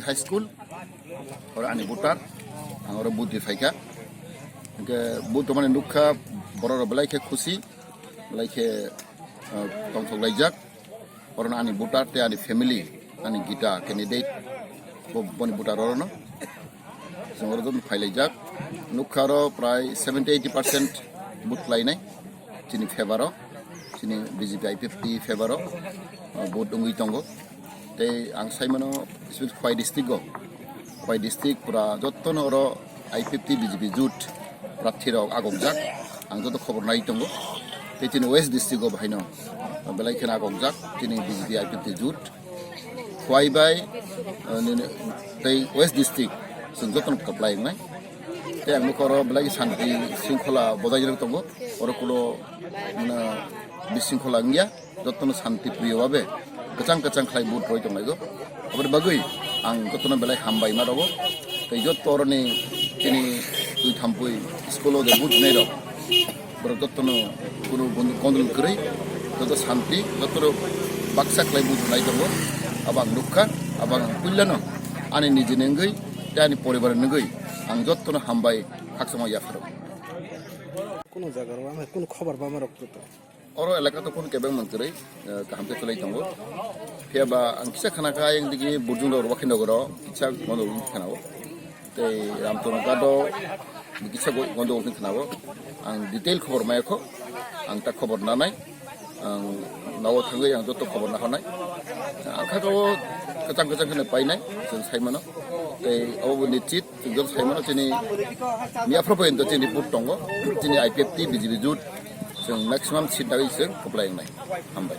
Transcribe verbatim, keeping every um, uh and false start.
High school, oro ani voter, ang oro vote di phaikha. Hingke vote rwmani nukha, borok rok belai khe khusi, belai khe, ah, tongthok laijak. Oro ani voter tei ani family, ani Gita candidate, bo, boni voter oro no. Chwng oro joto phai laijak. Nukha oro prai seventy eighty percent vote khlainai. Chini favour o, chini B J P I P F T favour o, uh, vote wngwi tongo. Tei ang sai mano, specially Khowai district o, Khowai district pura jottono oro I P F T B J P jut prarthi rok agokjak, ang joto khobor nai tongo. Tei chini West district o bahaino, uh, belai kheno agokjak chini B J P I P F T jut. Khowai bai, uh, nini, tei West district, chwng jotono koplai wngnai. Tei ang nukha oro belai santi sringkhola bojai rok tongo. Oro kulo, mane, bisingkhola wngya, jotono santi priyo babe kwchang kwchang khlai vote roi tonglaio. Aboni bagwi ang jotono belai hambai ma rwo. Tei joto oroni chini twi thampui school o je vote wngnai rok, borok jotono kunu gon-, gondol kwrwi, joto santi, jotono baksa khlai vote wngnai tongo. Abo ang nukha, abo ang puilano ani nijini wngwi tei ani poribarni wngwi ang jotono hambai khakchangma yapharo. Kunu jaga rok, kunu khobar bama rok joto. Oro elaka to kunu kebeng mankwrwi, eh, kaham khe chwlai tongo. Phiya ba ang kisa khana kha, ayang digi Burjung rok, Wakhi Nagar rok, kisa gondogol wngkha khana o. Tei Ramchandra Ghat o kisa go-, gondogol wngkha khana o. Ang detail khobor maya kho, ang ta khobor nanai. Ang nao thangwi ang joto khobor nahornai. Ang kha o kwchang kwchang kheno painai, chwng sai mano. Tei abo bo nichit. Chwng joto sai mano chini miya phoro porjonto chini vote tongo, chini I P F T, B J P jut, chwng maximum seat dagwi chwng kwplai wngnai. Hambai.